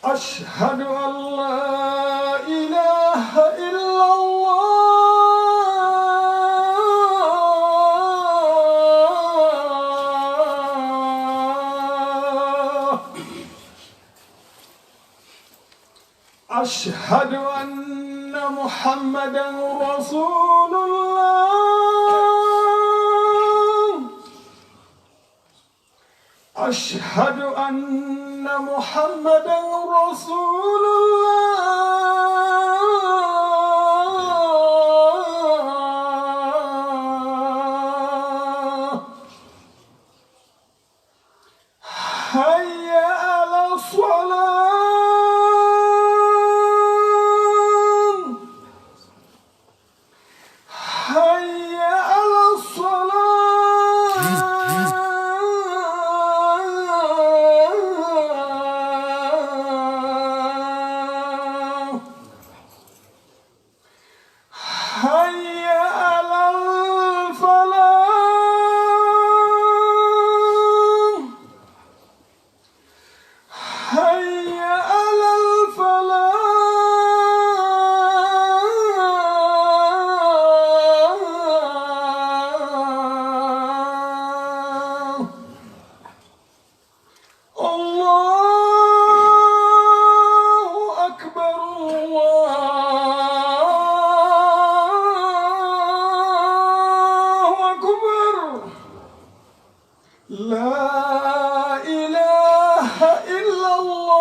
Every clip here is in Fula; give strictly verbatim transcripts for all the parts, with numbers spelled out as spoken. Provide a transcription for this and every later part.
أشهد أن لا إله إلا الله. أشهد أن محمدا رسول الله. أشهد أن محمدا رسول الله. حي على الصلاة. حي على الصلاة. حي على الفلاح. حي على الفلاح. الله أكبر، الله أكبر. لا إله إلا الله.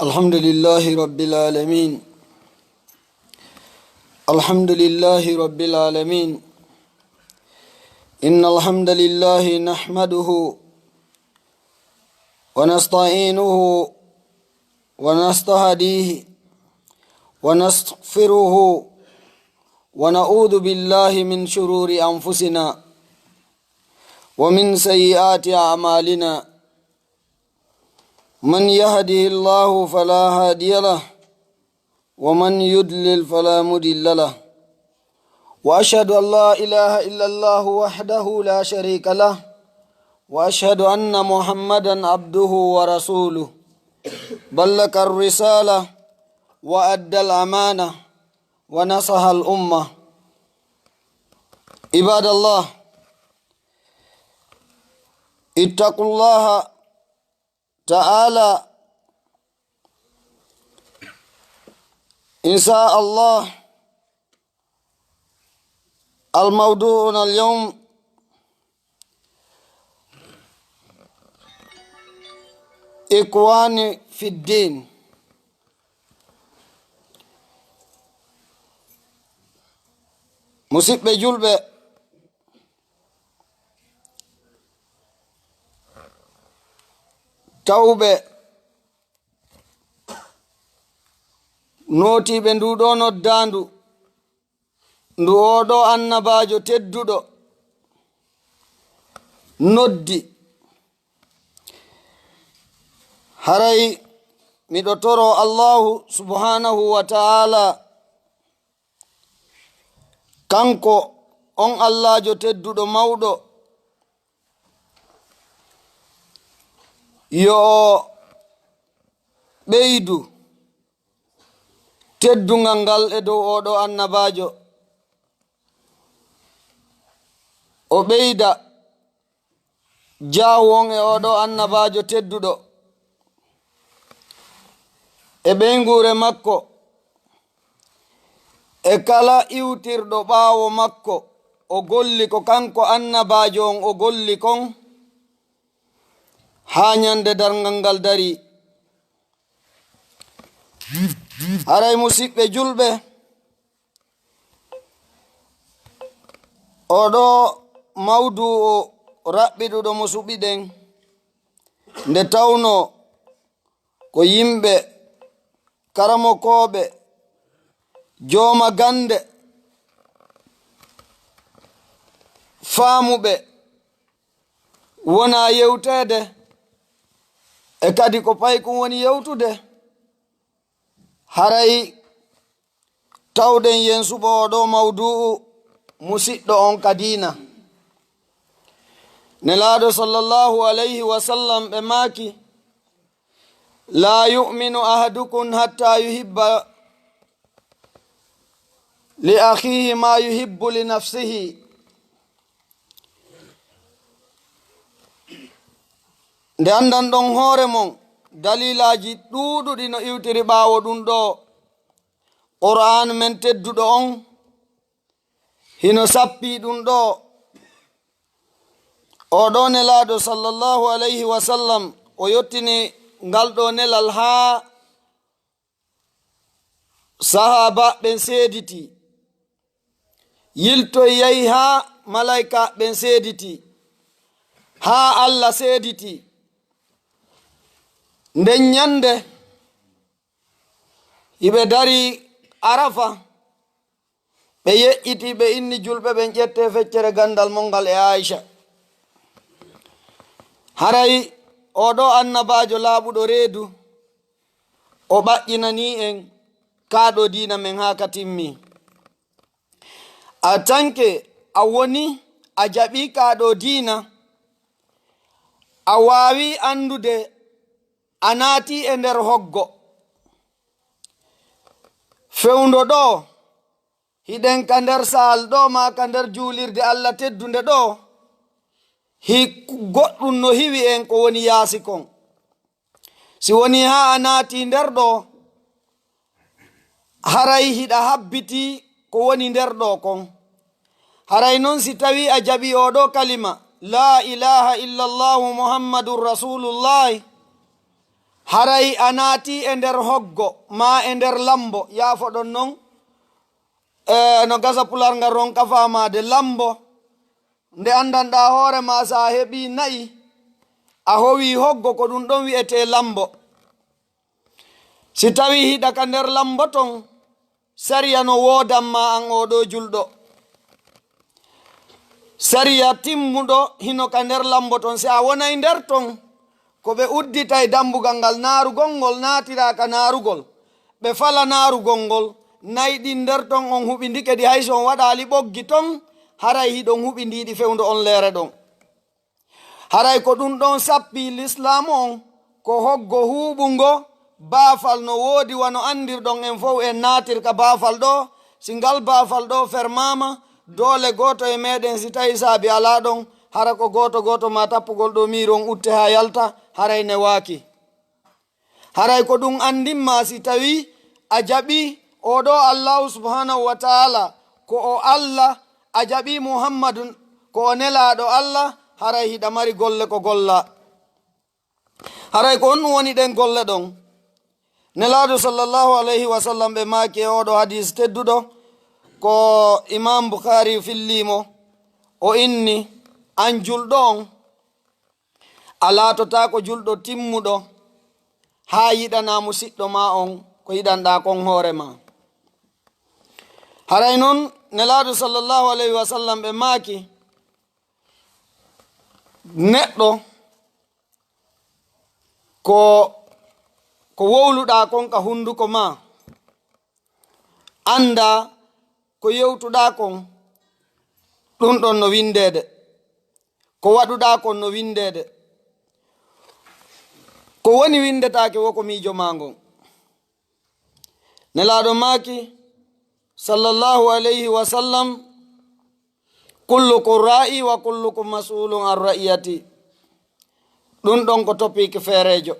الحمد لله رب العالمين. الحمد لله رب العالمين. إن الحمد لله نحمده ونستعينه ونستهديه ونستغفره ونعوذ بالله من شرور أنفسنا ومن سيئات أعمالنا. من يهده الله فلا هادي له، ومن يضلل فلا مضل له. وأشهد أن لا إله إلا الله وحده لا شريك له، وأشهد أن محمدا عبده ورسوله. بلغ الرسالة وأدى الأمانة ونصح الأمة. عباد الله، اتقوا الله تعالى. إن شاء الله، الموضوعنا اليوم إخواني في الدين. Musidɓe julɓe, tawɓe nootiiɓe ndu ɗo noddaandu, ndu oo ɗo annabaajo tedduɗo noddi. Haray miɗo toro Allahu subhanahu wa ta'ala, kanko on Allaajo tedduɗo mawɗo, yo o ɓeydu teddungal ngal e dow oo ɗo annabaajo, o ɓeyda jaahu on e oo ɗo annabaajo tedduɗo, e ɓeynguure makko, e kala iwtirɗo ɓaawo makko, o golli ko kanko annabaajo on o golli kon, haa ñande darngal ngal darii. Haray, musidɓe julɓe, oo ɗo mawduu o raɓɓiɗuɗo mo suɓiɗen, nde tawnoo ko yimɓe, karamokooɓe, jooma gannde, faamuɓe, wonaa yewteede, e kadi ko paykun woni yewtude, haray tawɗen yen suɓo oo ɗoo mawduu'u musiɗɗo on ka diina. Nelaaɗo sallallahu alayhi wa sallam ɓe maaki, "Laa yu'minu ahadukum hatta yuhibba li akhihi ma yuhibbu li nafsihi." Nde anndan ɗon hoore mon, daliilaaji ɗuuɗuɗi no iwtiri ɓaawo ɗun ɗoo. Qur'aan men tedduɗo on hino sappii ɗun ɗoo. Oo ɗoo Nelaaɗo sallallahu alayhi wa sallam, o yottini ngal ɗoo nelal haa sahaaba ɓen seeditii, yiltoy yahi haa malaykaaɓe ɓen seeditii, haa Alla seeditii. Nden ñannde, hiɓe darii Arafa, ɓe yeƴƴitii, ɓe inni julɓe ɓen, "Ƴettee feccere ganndal mon ngal e Aaysa. Haray oo ɗoo annabaajo laaɓuɗo reedu, o ɓaƴƴinanii en kaa ɗoo diina men haa ka timmii. A tanke a woni a jaɓii kaa ɗoo diina, a waawii anndude a naatii e nder hoggo. Fewndo ɗoo, hiɗen ka nder saal ɗoo, maa ka nder juulirde Alla teddunde ɗoo, hi-, goɗɗun no hiwi en ko woni yaasi kon. Si wonii haa a naatii nder ɗoo, haray hiɗa habbitii ko woni nder ɗoo kon. Haray non si tawii a jaɓii oo ɗoo kalima, laa ilaaha illallahu Muhammadun Rasuulullaahi, haray a naatii e nder hoggo, maa e nder lammbo, yaafoɗon non, e no gasa pular ngal ronka faamaade, lammbo, nde anndanɗaa hoore maa, si a heɓii na'i, a howii hoggo, ko ɗun ɗon wi'etee lammbo. Si tawii hiɗa ka nder lammbo ton, sariya no woodan ma an oo ɗoo julɗo. Sariya timmuɗo hino ka nder lammbo ton. Si a wonay nder ton, ko ɓe udditay dambugal ngal naarugol ngol, naatiraa ka naarugol. Ɓe fala naarugol ngol, na'i ɗin nder ton on huɓindike ɗi, hay si on waɗaali ɓoggi ton, haray hiɗon huɓindii ɗi fewndo on leere ɗon." Haray ko ɗun ɗon sappii lislaamu on, ko hoggo huuɓungo baafal no woodi wano anndirɗon en fow en naatirka baafal ɗoo. Si ngal baafal ɗoo fermaama, doole gooto e meɗen, si tawii saabi alaa ɗon, hara ko gooto gooto maa tappugol ɗoo miiru on utte haa yalta, haray newaaki. Haray ko ɗun anndin ma si tawii a jaɓii oo ɗoo Allaahu subhaanahu wa taala, ko o Alla, a jaɓii Muhammadun ko o nelaaɗo Alla, haray hiɗa mari golle ko gollaa. Haray ko honɗun woni ɗen golle ɗon? Nelaaɗo sallallahu alayhi wa sallam ɓe maaki e oo ɗoo hadiis tedduɗo, ko Imaam Bukhaari fillii mo, o inni, an julɗo on, a laatotaako julɗo timmuɗo haa yiɗanaa musiɗɗo maa on ko yiɗanɗaa kon hoore maa. Haray non, Nelaaɗo sallallahu alayhi wa sallam ɓe maaki, neɗɗo ko, ko wowluɗaa kon ka hunduko maa, anndaa ko yewtuɗaa kon, ɗun ɗon no winndeede. Ko waɗuɗaa kon no winndeede. Ko woni winndetaake wo ko miijo maa ngon. Nelaaɗo maaki, sallallahu alayhi wa sallam, "Kullukum raa'i wa kullukum mas'uulun an ra'iyati." Ɗun ɗon ko topic feereejo.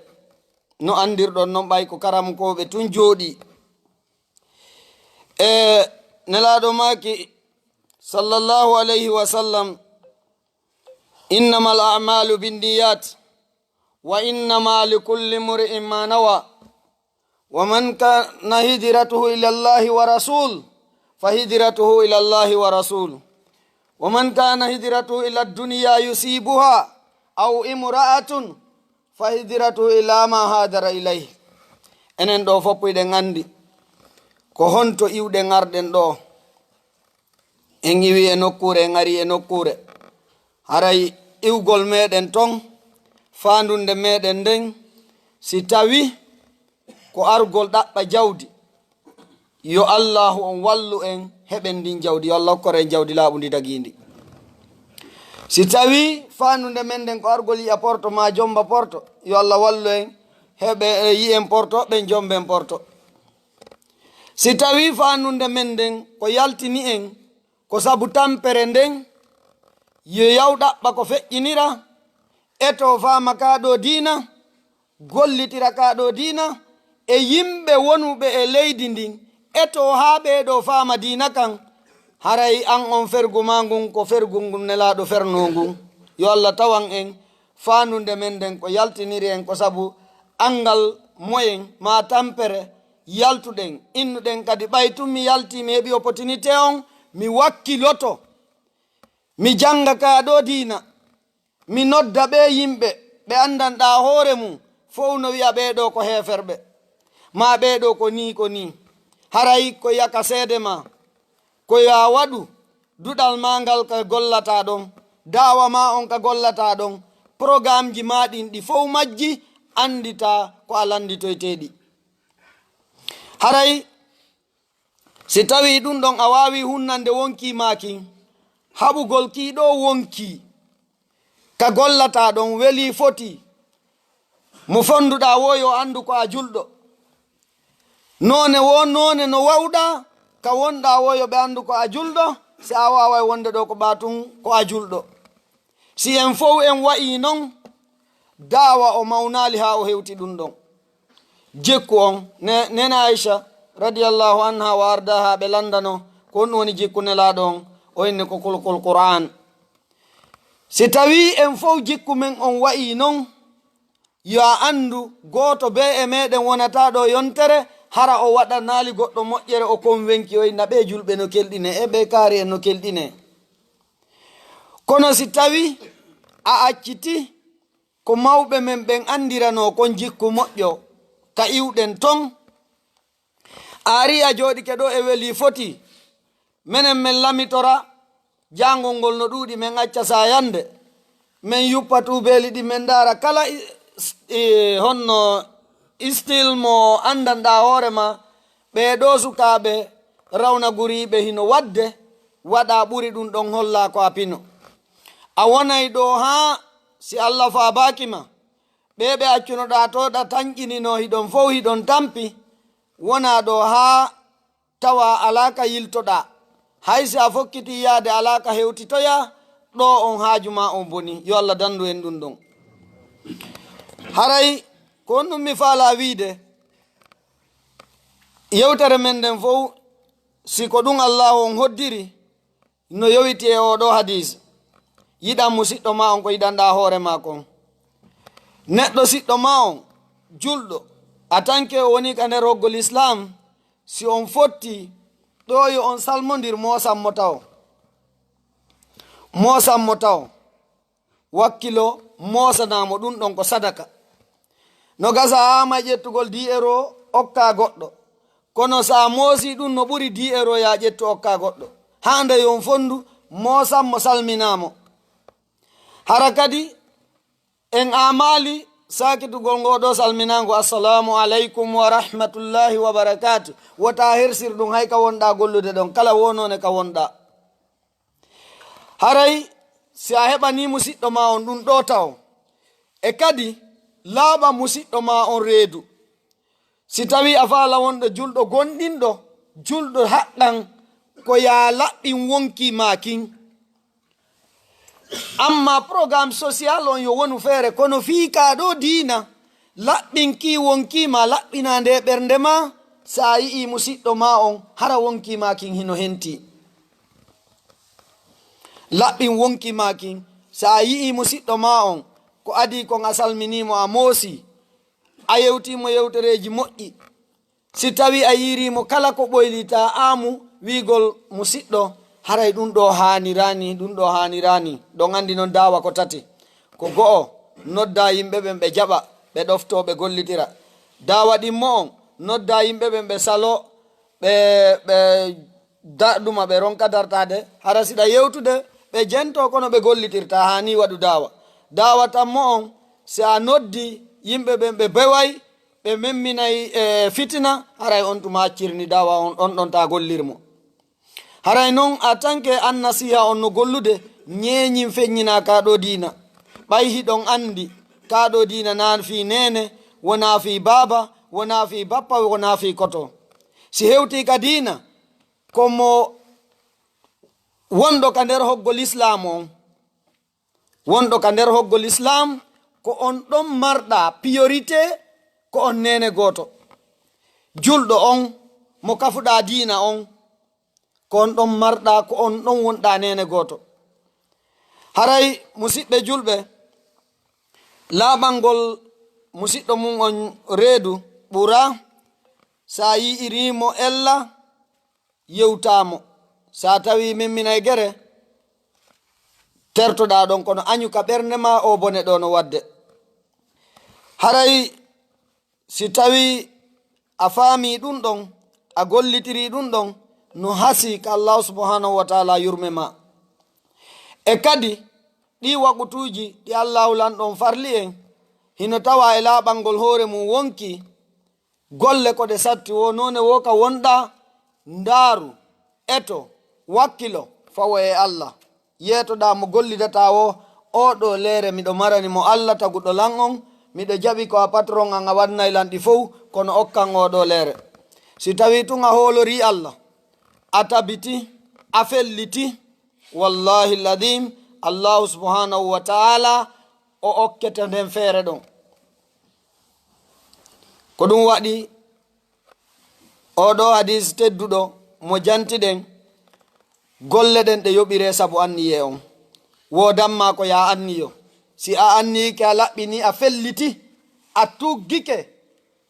No anndirɗon non, ɓay ko karamokooɓe tun jooɗii. E Nelaaɗo maaki, sallallahu alayhi wa sallam, "Innamal a'maalu binniyat, wa innama likulli mri'in ma nawa. Wa man kana hijratuhu ila Allahi wa rasul, fa hijratuhu ila Allahi wa rasul. Wa man kana hijratuhu ila dunya yusibuha aw imra'atun, fa hijratuhu ila ma hajara ilayh." Enen ɗoo fow hiɗen anndi ko honto iwɗen arɗen ɗoo. En iwii e nokkuure, en arii e nokkuure. Haray iwgol meɗen ton, faandunde meɗen nden, si tawi ko argol ɗaɓɓa jawdi, yo Allaahu on wallu en heɓen ndin jawdi, yo Allah hokkor en jawdi laaɓundi dagiindi. Si tawi faandunde men nden ko argol yi'a porto maa jomba porto, yo Allah wallu en heɓe, e, yi'en porto, ɓen jomben porto. Si tawi faandunde men nden ko yaltini en ko sabu tampere nden, yo yaw ɗaɓɓa ko feƴƴinira, eto faama kaa ɗoo diina, gollitira kaa ɗoo diina, e yimɓe wonuɓe e leydi ndin, eto haa ɓee ɗoo faama diina kan, haray an on fergu maa ngun ko fergu ngun Nelaaɗo fernoo ngun. Yo Allah tawan en faandunde men nden ko yaltiniri en ko sabu anngal moyen maa tampere yaltuɗen, innuɗen kadi ɓay tun mi yaltii mi heɓi opportunité on, mi wakkiloto, mi jannga kaa ɗoo diina. Mi nodda ɓee yimɓe ɓe anndanɗaa hoore mum, fow no wi'a ɓee ɗoo ko heeferɓe, maa ɓee ɗoo ko nii, ko nii. Haray ko yaka seede maa, ko yo a waɗu duɗal maa ngal ka gollataa ɗon, daawa maa on ka gollataa ɗon, porogaramji maa ɗin ɗi fow majji, annditaa ko a lannditoytee ɗi. Haray si tawii ɗun ɗon a waawii hunnande wonkii maa kin, haɓugol kii ɗoo wonkii ka gollataa ɗon welii foti, mo fonnduɗaa woo yo anndu ko a julɗo. Noone woo noone no wa'uɗaa ka wonɗaa woo yo ɓe anndu ko a julɗo, si a waaway wonde ɗoo ko ɓaa tun ko a julɗo. Si en fow en wa'ii non, daawa o mawnaali haa o hewti ɗun ɗon. Jikku on, ne-, Neene Aisha radiyallahu anha wa ardaha ɓe lanndano ko honɗun woni jikku Nelaaɗo on, o inni ko kulkul Qur'aan. Si tawii en fow jikku men on wa'ii non, yo a anndu gooto bee e meɗen wonataa ɗoo yontere, hara o waɗanaali goɗɗo moƴƴere, o konwenki, o inna ɓee julɓe no kelɗinee, e ɓee kaari en no kelɗinee. Kono si tawii a accitii ko mawɓe men ɓen anndiranoo kon jikku moƴƴo ka iwɗen ton, a arii a jooɗike ɗoo e welii foti, menen men lamitora jaangol ngol no ɗuuɗi, men acca saayande, men yuppa tuubeeli ɗin, men ndaara kala i-, i-, honno style mo anndanɗaa hoore maa, ɓee ɗoo sukaaɓe rawnaguriiɓe hino waɗde, waɗaa ɓuri ɗun ɗon hollaa ko a pino. A wonay ɗoo haa si Alla faabaaki ma, ɓee ɓe accunoɗaa too ɗa tanƴininoo hiɗon fow hiɗon tampi, wonaa ɗoo haa tawa alaa ka yiltoɗaa. Hay si a fokkitii yaade alaa ka hewtitoyaa, ɗoo on haaju maa on bonii. Yo Alla danndu en ɗun ɗon. Haray ko honɗun mi faalaa wi'ude, yewtere men nden fow, si ko ɗun Allaahu on hoddiri, no yowiti e oo ɗoo hadiis, yiɗan musiɗɗo maa on ko yiɗanɗaa hoore maa kon. Neɗɗo siɗɗo maa on, julɗo, a tanke o wonii ka nder hoggol Islaam, si on fottii, ɗoo yo on salmondir, moosan mo tawo. Moosan mo tawo. Wakkilo moosanaa mo, ɗun ɗon ko sadaka. No gasa a haamay ƴettugol dix euros okkaa goɗɗo. Kono si a moosii ɗun no ɓuri dix euros yo a ƴettu okkaa goɗɗo. Haanday on fonndu, moosan mo, salminaa mo. Hara kadi en aamaali saakitugol ngoo ɗoo salminaango, "Assalaamu aleykum wa rahmatullaahi wa barakaatu." Wota a hersir ɗun hay ka wonɗaa gollude ɗon, kala woo noone ka wonɗaa. Haray si a heɓanii musiɗɗo maa on ɗun ɗoo tawo, e kadi laaɓa musiɗɗo maa on reedu. Si tawii a faala wonde julɗo gomɗinɗo, julɗo haqqan, ko yo a laɓɓin wonkii maa kin. Amma porogaram sosiyal on yo wonu feere, kono fii kaa ɗoo diina, laɓɓin kii wonkii maa, laɓɓinaa ndee ɓernde maa, si a yi'ii musiɗɗo maa on, hara wonkii maa kin hino hentii. Laɓɓin wonkii maa kin, si a yi'ii musiɗɗo maa on, ko adii kon a salminii mo, a moosii, a yewtii mo yewtereeji moƴƴi. Si tawii a yiirii mo kala ko ɓoylii, taa aamu wi'ugol musiɗɗo, haray ɗun ɗoo haaniraani, ɗun ɗoo haaniraani. Ɗon anndi non daawa ko tati. Ko go'o, noddaa yimɓe ɓen ɓe jaɓa, ɓe ɗoftoo, ɓe gollitira. Daawa ɗimmo on, noddaa yimɓe ɓen ɓe saloo, ɓe, ɓe da-, duma, ɓe ronka dartaade. Hara si ɗa yewtude, ɓe jentoo ko no ɓe gollitirta, haanii waɗu daawa. Daawa tammo on, si a noddi yimɓe ɓen ɓe beway, ɓe memminay e fitina, haray on tuma accirni daawa on, on ɗon ta gollir mo. Haray non a tanke an nasiha on no gollude, ñeeñin feññina ka ɗo diina. Ɓay hiɗon andi, ka ɗo diina na fii neene, wona fii baaba, wona fii bappa, wona fii koto. Si hewti ka diina, ko mo wonɗo ka nder hoggo Lislaam on. Wonɗo ka nder hoggo Lislaam, ko on ɗon marɗa priorité, ko on neene gooto. Julɗo on, mo kafuɗa diina on, ko on ɗon marɗa, ko on ɗon wonɗa neene gooto. Haray, musiɓɓe julɓe, laaɓangol musiɗɗo mum on reedu ɓura, sa yi'iri mo ella, yewtaa mo. Sa tawi memminay gere, tertoɗa ɗon, kono añu ka ɓernde ma o bone ɗo no wadde. Haray si tawi a faami ɗum ɗon, a gollitiri ɗum ɗon, no hasi ka Allahu subhanahu wa taala yurme ma. E kadi, ɗi waqutuuji ɗi Allahu lanɗon farli en, hino tawa e laaɓangol hoore mum wonki, golle ko ɗe satti wo noone wo ka wonɗa, ndaaru, eto, wakkilo, fawo e Allah. Yeetoɗa mo gollidata wo, oo ɗo leere miɗo marani mo Allah taguɗo lan on, miɗo jaɓi ko a patron an a wannay lan ɗi fow, kono okkan oo ɗo leere. Si tawi tun a hoolori Allah, a tabiti, a felliti, wallahi ladim, Allahu subhanahu wa taala o okkete nden feere ɗon. Ko ɗum waɗi oo ɗo hadis tedduɗo mo jantiɗen, golle ɗen ɗe yoɓire sabu anniye on. Wo damma ko ya anniyo. Si a anniyike, a laɓɓini, a felliti, a tuggike,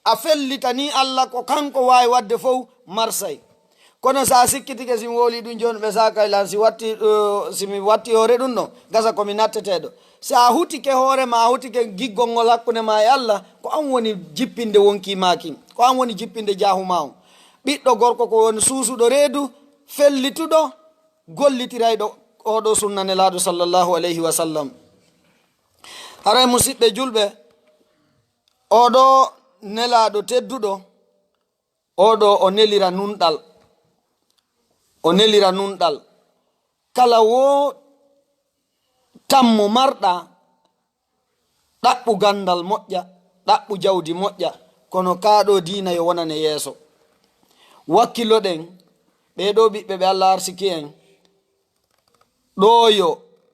a fellitani Allah ko kanko waawi waɗde fow, marsay. Kono so a sikkitike si mi wowli ɗum jooni ɓe saakay lan, si watti, eh, si mi watti hoore ɗum ɗon, gasa ko mi natteteeɗo. Si a hutike hoore ma, a hutike giggol ngol hakkunde ma e Allah, ko an woni jippinde wonki ma kin, ko an woni jippinde jaahu ma on. Ɓiɗɗo gorko ko woni suusuɗo reedu, fellituɗo, gollitirayɗo oo ɗo sunna Nelaaɗo sallallahu alayhi wa sallam. Haray musiɓɓe julɓe, oo ɗo Nelaaɗo tedduɗo, oo ɗo o nelira nunɗal. O nelira nunɗal. Kala wo tammo marɗa, ɗaɓɓu gandal moƴƴa, ɗaɓɓu jawdi moƴƴa, kono kaa ɗo diina yo wonane yeeso. Wakkiloɗen, ɓee ɗo ɓiɓɓe ɓe Allah arsiki en, ɗo yo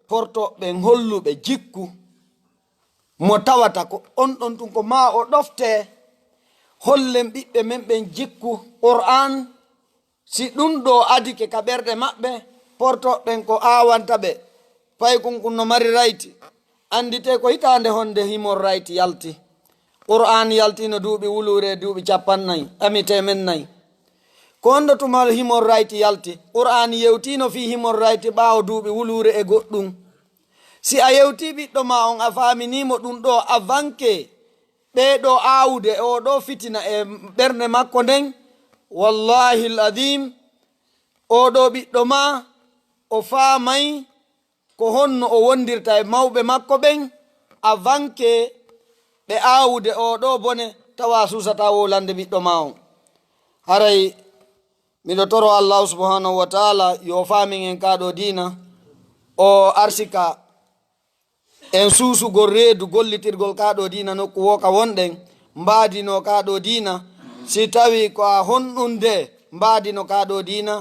portoɓe holluɓe jikku mo tawata ko on ɗon tun ko ma o ɗofte. Hollen ɓiɓɓe men ɓen jikku Qur'an. Si ɗum ɗo adike ka ɓerɗe maɓɓe, portoɓe ɓen ko aawanta ɓe, paykun kun no mari rayti. Annditee ko hitaande honde himon rayti yalti. Qur'an yaltiino duuɓi wuluure e duuɓi cappannayi, ami teemen nayi. Ko honɗo tuma himon rayti yalti? Qur'an yewtiino fii himon rayti ɓaawo duuɓi wuluure e goɗɗum. Si a yewtii ɓiɗɗo ma on, a faaminii mo ɗum ɗo, a vanke ɓee ɗo aawude e oo ɗo fitina e ɓernde makko nden, wallahi l-adim, oo ɗo ɓiɗɗo ma, o faamay ko honno o wondirta e mawɓe makko ɓen, a vanke ɓe aawude oo ɗo bone, tawa a suusataa wowlande ɓiɗɗo ma on. Haray miɗo toro Allahu subhanahu wa taala yo o faamin en kaa ɗo diina, o arsika en suusugol reedu gollitirgol kaa ɗo diina nokku wo ka wonɗen, mbaadinoo kaa ɗo diina. Si tawi ko a honɗunde mbaadino kaa ɗo diina,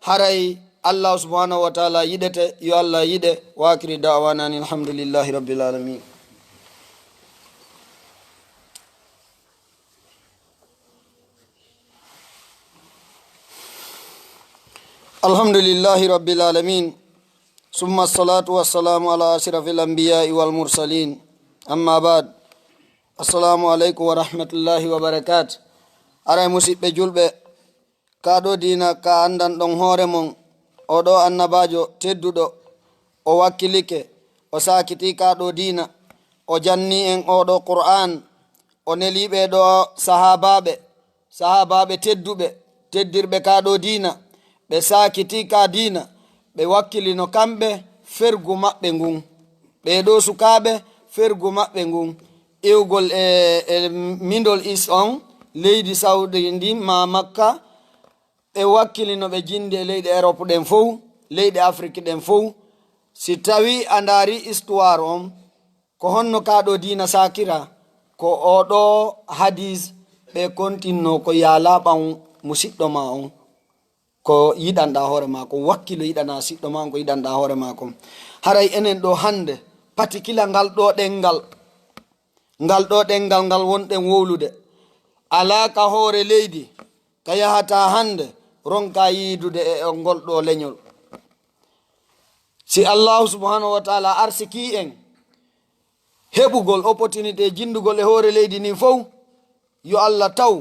haray Allahu subhanahu wa taala yiɗete. Yo Allah yiɗe. Wa akiri da'wana anil hamdulillahi rabbil alamin. Alhamdulillahi rabbil alamin. Summa salatu wassalamu ala ashrafil anbiya'i wal mursalin. Amma ba'd. Assalamu alaikum wa rahmatullahi wa barakatuh. Aray musiɓɓe julɓe, kaa ɗo diina ka anndan ɗon hoore mon, oo ɗo annabaajo tedduɗo, o wakkilike, o saakitii kaa ɗo diina, o janni en oo ɗo Qur'an, o nelii ɓee ɗo sahaabaaɓe, sahaabaaɓe tedduɓe, teddirɓe kaa ɗo diina, ɓe saakitii kaa diina, ɓe wakkilino kamɓe fergu maɓɓe ngun. Ɓee ɗo sukaaɓe, fergu maɓɓe ngun, iwgol e, e Middle East on, leydi Saudi ndin maa Makka, ɓe wakkilino ɓe jindi e leyɗe Erop ɗen fow, leyɗe Afrik ɗen fow. Si tawii a ndaarii histoire on, ko honno kaa ɗoo diina saakira? Ko oo ɗoo hadis ɓe kontinnoo ko yaalaa ɓan musiɗɗo maa on. Ko yiɗanɗaa hoore maa kon, wakkilo yiɗanaa siɗɗo maa on ko yiɗanɗaa hoore maa kon. Haray enen ɗoo hannde, patikila ngal ɗoo ɗenngal, ngal ɗoo ɗenngal ngal wonɗen wowlude, alaa ka hoore leydi, ka yahataa hannde, ronkaa yiidude e, e ngol ɗoo leñol. Si Allaahu subhaanahu wa taala arsikii en heɓugol opportunité jinndugol e hoore leydi ndin fow, yo Alla taw,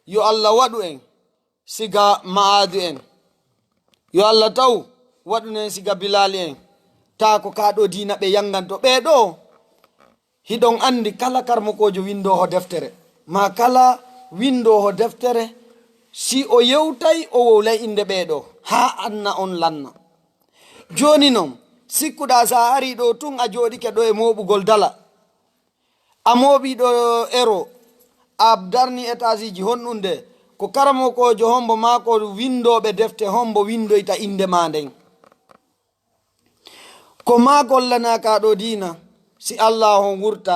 yo Alla waɗu en siga Ma'aadu en. Yo Alla taw waɗu en siga Bilaali en. Taa ko kaa ɗoo diina ɓe yannganto. Ɓee ɗoo, hiɗon anndi kala karmokoojo winndooho deftere, maa kala winndooho deftere, si o yewtay, o wowlay innde ɓee ɗoo, haa anna on lanna. Jooni non, sikkuɗaa si a arii ɗoo tun a jooɗike ɗoo e mooɓugol dala, a mooɓii ɗoo ero, a darnii étageji honɗun de, ko karamokoojo hombo maa ko winndooɓe defte hombo winndoyta innde maa nden? Ko maa gollanaa kaa ɗoo diina, si Allaahu on wurta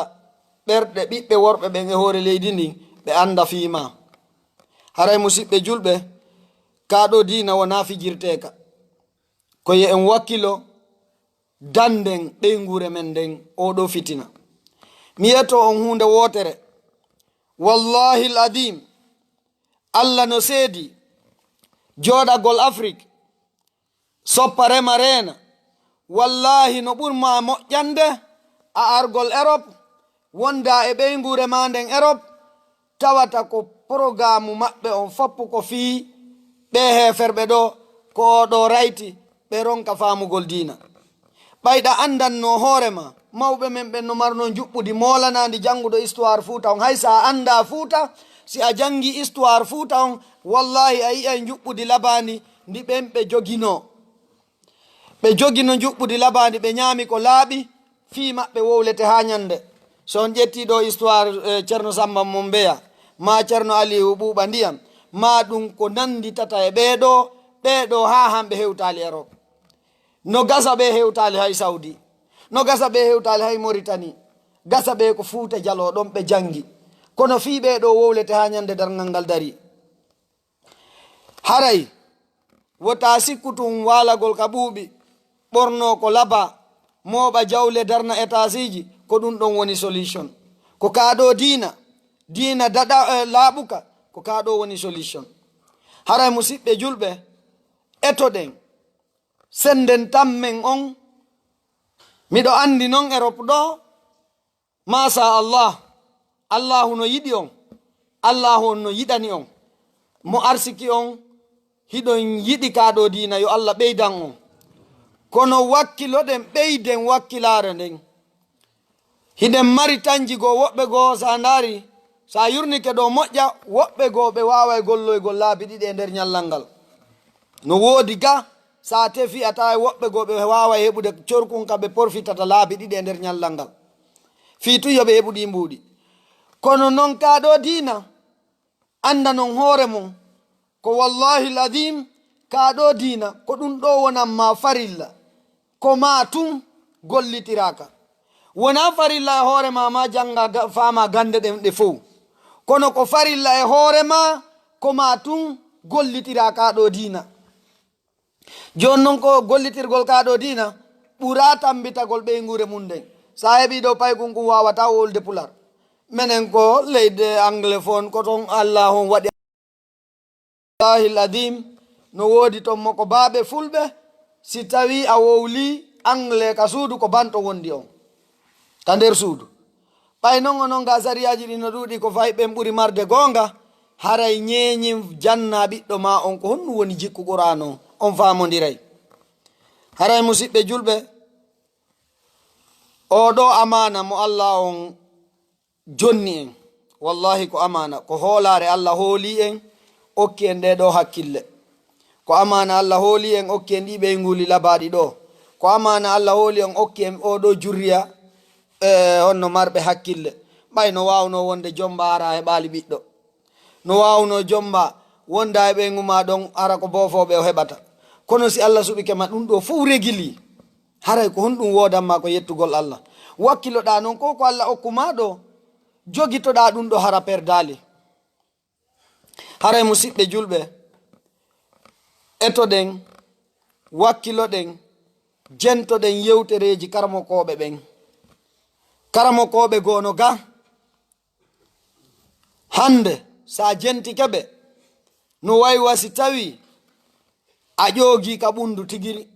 ɓerɗe ɓiɓɓe worɓe ɓen e hoore leydi ndin, ɓe annda fii maa. Haray musiɓɓe julɓe, kaa ɗoo diina wonaa fijirteeka. Ko yo en wakkilo, dannden ɓeynguure men nden oo ɗoo fitina. Mi yeto on huunde wootere. Wallaahi l-adiim, Alla no seedi, jooɗagol Afrik, soppa rema reena. Wallaahi no ɓur maa moƴƴande a argol Erop, wondaa e ɓeynguure maa nden Erop, tawata ko porogaamu maɓɓe on foppu ko fii ɓee heeferɓe ɗoo, ko oo ɗoo rayti, ɓe ronka faamugol diina. Ɓay ɗa anndannoo hoore maa, mawɓe men ɓen no marnoo njuɓɓudi moolanaandi jannguɗo histoire Fuuta on. Hay si a anndaa Fuuta, si a janngii histoire Fuuta on, wallaahi a yi'ay njuɓɓudi labaandi ndi ɓen ɓe joginoo. Ɓe jogino njuɓɓudi labaandi, ɓe ñaami ko laaɓi, fii maɓɓe wowlete haa ñannde. So on ƴettii ɗoo histoire, eh, Ceerno Sammba Mombeya, maa Ceerno Aliihu Ɓuuɓa Ndiyam, maa ɗun ko nannditata e ɓee ɗoo, ɓee ɗoo haa hanɓe hewtaali Erop. No gasa ɓee hewtaali hay Sawdi. No gasa ɓee hewtaali hay Moritani. Gasa ɓee ko Fuuta Jaloo ɗon ɓe janngi. Kono fii ɓee ɗoo wowlete haa ñannde darngal ngal darii. Haray, wota sikku tun waalagol ka ɓuuɓi, ɓornoo ko labaa, mooɓa jawle, darna etaasiiji, ko ɗun ɗon woni solution. Ko kaa ɗoo diina, diina daɗa, eh, laaɓuka, ko kaa ɗoo woni solution. Haray musiɓɓe julɓe, etoɗen, sennden tammen on. Miɗo anndi non Erop ɗoo, Maasa Allah, Allaahu no yiɗi on, Allaahu on no yiɗani on, mo arsiki on, hiɗon yiɗi kaa ɗoo diina, yo Allah ɓeydan on. Kono wakkiloɗen, ɓeyden wakkilaare nden. Hiɗen mari tanji goo, woɓɓe goo, so a ndaari, so a yurnike ɗoo moƴƴa, woɓɓe goo ɓe waaway golloygol laabi ɗiɗi e nder ñallal ngal. No woodi ga, so a tefii a taway woɓɓe goo ɓe waaway heɓude corkun ka ɓe porfitata laabi ɗiɗi e nder ñallal ngal. Fii tun yo ɓe heɓu ɗii mbuuɗi. Kono non kaa ɗoo diina, anndanon hoore mon, ko wallaahi l-adiim, kaa ɗoo diina, ko ɗun ɗoo wonan maa farilla. Ko maa tun gollitiraaka. Wonaa farilla e hoore maa, maa janngaa ga-, faamaa gannde ɗen ɗe fow. Kono ko farilla e hoore maa, ko maa tun gollitiraa kaa ɗoo diina. Jooni non ko gollitirgol kaa ɗoo diina ɓuraa tammbitagol ɓeynguure mun nden. So a heɓii ɗoo paykun kun waawataa wowlude Pular. Menen ko leyɗe anglophone, ko ton Allaahu on waɗi. Wallaahi l-adiim, no woodi ton mo ko baaɓe fulɓe, si tawii a wowlii anglais ka suudu, ko banto wondi on. Ka nder suudu. Ɓay non onon ga sariyaaji ɗin no ɗuuɗi, ko fay ɓen ɓuri marde goonga, haray ñeeñin jannaa ɓiɗɗo maa on ko honɗun woni jikku Qur'aana on, on faamondiray. Haray musiɓɓe julɓe, oo ɗoo amaana mo Allaahu on jonni en, wallaahi ko amaana, ko hoolaare Alla hoolii en, okki en ɗee ɗoo hakkille. Ko amaana Alla hoolii en, okki en ɗii ɓeynguuli labaaɗi ɗoo. Ko amaana Alla hoolii en, okki en oo ɗoo jurriya, e honno marɓe hakkille. Ɓay no waawnoo wonde jomba hara heɓaali ɓiɗɗo. No waawnoo jomba wonda e ɓeyngu ma ɗon hara ko boofooɓe o heɓata. Kono si Allah suɓike ma ɗum ɗo fow regili, haray ko honɗum woodan ma ko yettugol Allah? Wakkiloɗaa non ko ko Allah okku ma ɗo, jogitoɗaa ɗum ɗo hara perdaali. Haray musiɓɓe julɓe, etoɗen, wakkiloɗen, jentoɗen yewtereeji karamokooɓe ɓen. Karamokooɓe goo no ga. Hannde, si a jentike ɓe, no way wa si tawi a ƴoogii ka ɓunndu tigiri.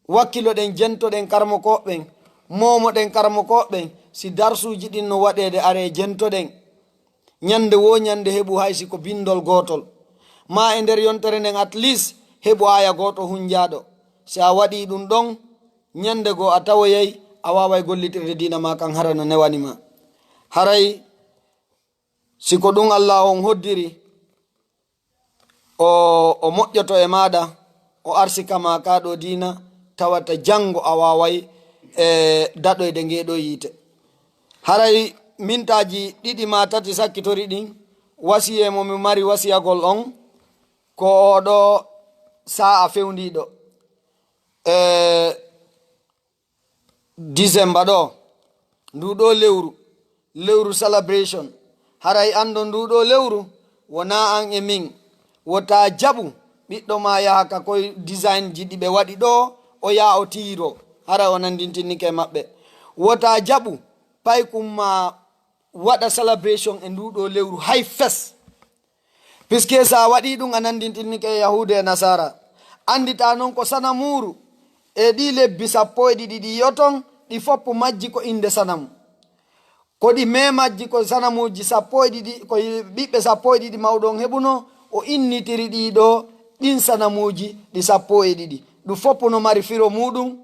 Wakkiloɗen, jentoɗen karamokooɓe ɓen, moomoɗen karamokooɓe ɓen, si darsuuji ɗin no waɗeede, aree jentoɗen. Ñannde woo ñannde heɓu hay si ko binndol gootol. Maa e nder yontere nden at least heɓu aaya gooto hunjaaɗo. Si a waɗii ɗum ɗon, ñannde goo a tawoyay a waaway gollitirde diina maa kan hara no newani ma. Haray si ko ɗum Allah on hoddiri, o, o moƴƴoto e maaɗa, o arsika ma kaa ɗoo diina, tawata janngo a waaway, e, daɗoyde ngee ɗoo yiite. Haray mintaaji ɗiɗi maa tati sakkitori ɗin, wasiyee mo mi mari wasiyagol on, ko oo ɗoo saa'a fewndiiɗo. E, December ɗo, ndu ɗo lewru, lewru celebration. Haray anndo ndu ɗo lewru, wonaa an e min. Wota jaɓu ɓiɗɗo ma yaha ka koy design ji ɗi ɓe waɗi ɗo, o yaa o tiyiro. Haray o nandintinike e maɓɓe. Wota jaɓu paykum ma waɗa celebration e ndu ɗo lewru hay fes. Puisque sa waɗi ɗum, a nandintinike e Yahuudu e Nasaara. Anndita non ko sanamuuru e ɗi lebbi sappo e ɗiɗi ɗi yoton, ɗi foppu majji ko innde sanamu. Ko ɗi mee majji ko sanamuuji sappo e ɗiɗi, ko ɓiɓɓe sappo e ɗiɗi mawɗo on heɓuno, o innitiri ɗi ɗo ɗin sanamuuji ɗi sappo e ɗiɗi. Ɗum foppu no mari firo muuɗum.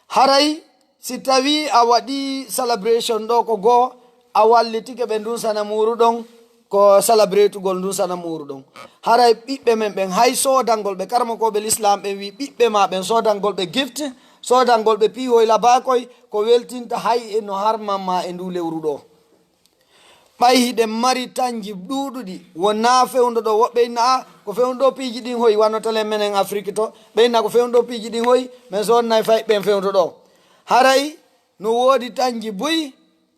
Haray si tawii a waɗii celebration ɗo ko goo, a wallitike ɓe ndun sanamuuru ɗon, ko celebratugol ndun sanamuuru ɗon. Haray ɓiɓɓe men ɓen, hay soodangol ɓe, karamokooɓe l'islam ɓen wii ɓiɓɓe ma ɓen, soodangol ɓe gift, soodangol ɓe piihoy labaakoy, ko weltinta hay e no harman ma e ndu lewru ɗo. Ɓay hiɗen mari tanji ɗuuɗuɗi, wonaa fewndo ɗo, woɓɓe inna, "A, ko fewndo ɗo piiji ɗin hoyi, wano tele menen Afiriki to." Ɓe inna, "Ko fewndo ɗo piiji ɗin hoyi, men sodnay fay ɓen fewndo ɗo." Haray no woodi tanji buy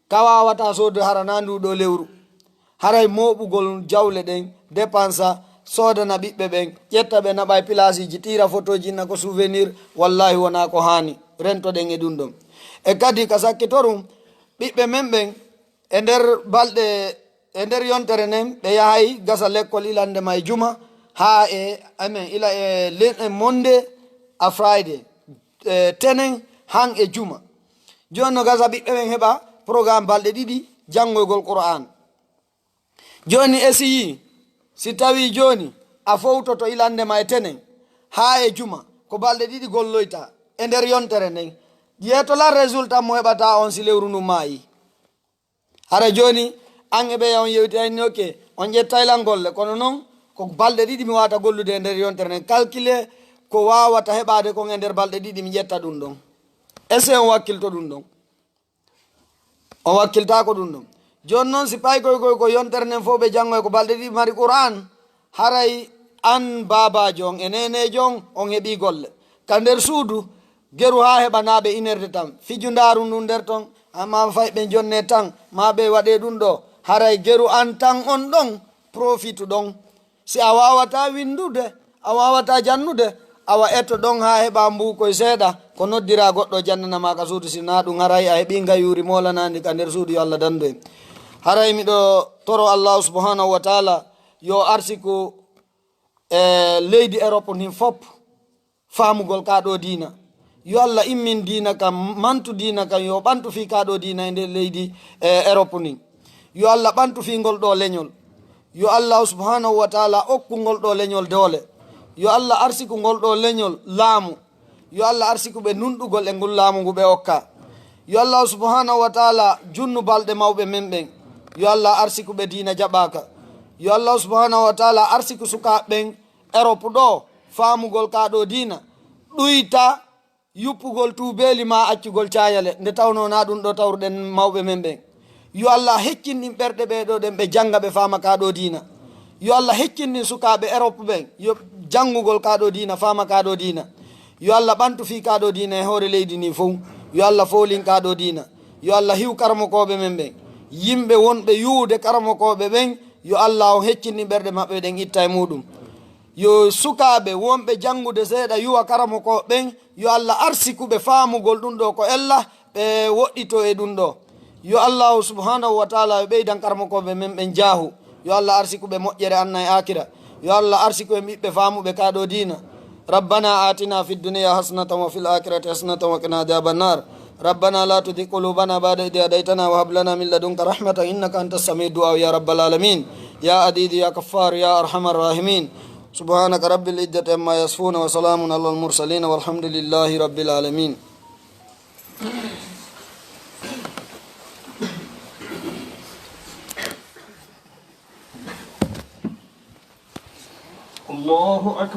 ka waawataa soodude hara naa ndu ɗo lewru. Haray mooɓugol jawle ɗen, dépensa, soodana ɓiɓɓe ɓen, ƴetta ɓe naɓa e pilaasiiji, tiira fotooji, inna ko souvenir, wallaahi wonaa ko haani. Rentoɗen e ɗum ɗon. E kadi ka sakkitorum, ɓiɓɓe men ɓen, e nder balɗe, e nder yontere nden, ɓe yahay gasa lekkol ilande ma e juma, haa e, amen, ila e len-, e Monday a Friday, e tenen han e juma. Jooni no gasa ɓiɓɓe ɓen heɓa programme balɗe ɗiɗi janngoygol Qur'an. Jooni esiyii, si tawii jooni a fowtoto ilande ma e tenen haa e juma, ko balɗe ɗiɗi golloyta e nder yontere nden, yeeto lan résultat mo heɓata on si lewru ndun maayi? Hara jooni, an e ɓeya on yewti, ayni, ok, on ƴettay lan golle, kono non ko balɗe ɗiɗi mi waawata gollude e nder yontere nden. Calculer ko waawata heɓaade kon e nder balɗe ɗiɗi, mi ƴetta ɗum ɗon. Est-ce que on wakkilto ɗum ɗon? On wakkiltaako ɗum ɗon. Jooni non, si paykoy koy ko yontere nden fof ɓe janngoy ko balɗe ɗiɗi mari Qur'an, haray an baabaajo on e neeneejo on, on heɓii golle. Ka nder suudu, geru haa heɓanaaɓe une heure de temps. Fijundaaru ndun nder ton, amma fay ɓe jonne tan, maa ɓe waɗee ɗum ɗo. Haray geru an tan on ɗon, profitu ɗon. Si a waawataa winndude, a waawataa jannude, awa eto ɗon haa heɓaa mbuukoy seeɗa, ko noddiraa goɗɗo jannana maa ka suudu, si naa ɗum haray a heɓii ngayuuri moolanaandi ka nder suudu, yo Allah dandu en. Haray miɗo toro Allahu subhanahu wa taala yo arsiku e leydi Europe ndin fop faamugol kaa ɗoo diina. Yo Allah immin diina kan, mantu diina kan, yo ɓantu fii kaa ɗoo diina e nder leydi e Europe ndin. Yo Allah ɓantu fii ngol ɗoo leñol. Yo Allah subhanahu wa taala okku ngol ɗoo leñol doole. Yo Allah arsiku ngol ɗoo leñol laamu. Yo Allah arsiku ɓe nunɗugol e ngol laamu ngu ɓe okka. Yo Allah subhanahu wa taala junnu balɗe mawɓe men ɓen. Yo Allah arsiku ɓe diina jaɓaaka. Yo Allah subhanahu wa taala arsiku sukaaɓe ɓen Europe ɗoo faamugol kaa ɗoo diina. Ɗuyta yuppugol tuubeeli maa accugol caayale, nde tawnoo naa ɗum ɗo tawruɗen mawɓe men ɓen. Yo Allah heccin ɗin ɓerɗe ɓee ɗoo ɗen, ɓe jannga, ɓe faama kaa ɗoo diina. Yo Allah heccin ɗin sukaaɓe Erop ɓen, yo janngugol kaa ɗoo diina, faama kaa ɗoo diina. Yo Allah ɓantu fii kaa ɗoo diina e hoore leydi ndin fow. Yo Allah foolin kaa ɗoo diina. Yo Allah hiw karamokooɓe men ɓen. Yimɓe wonɓe yuwude karamokooɓe ɓen, yo Allah on heccin ɗin ɓerɗe maɓɓe ɗen, itta e muuɗum. Yo sukaaɓe wonɓe janngude seeɗa yuwa karamokooɓe ɓen, yo Allah arsiku ɓe faamugol ɗum ɗoo ko ella, ɓe woɗɗitoo e ɗum ɗoo. Yo Allahu subhanahu wa taala yo ɓeydan karamokooɓe men ɓen jaahu. Yo Allah arsiku ɓe moƴƴere anna e aakira. Yo Allah arsiku en ɓiɓɓe faamuɓe kaa ɗoo diina. ربنا آتنا في الدنيا حسنة وفي الآخرة حسنة وقنا عذاب النار. ربنا لا تزغ قلوبنا بعد إذ هديتنا وهب لنا من لدنك رحمة إنك أنت السميع الدعاء يا رب العالمين. يا عزيز يا غفار يا أرحم الراحمين. سبحانك رب العزة عما يصفون وسلام على المرسلين والحمد لله رب العالمين. الله أكبر.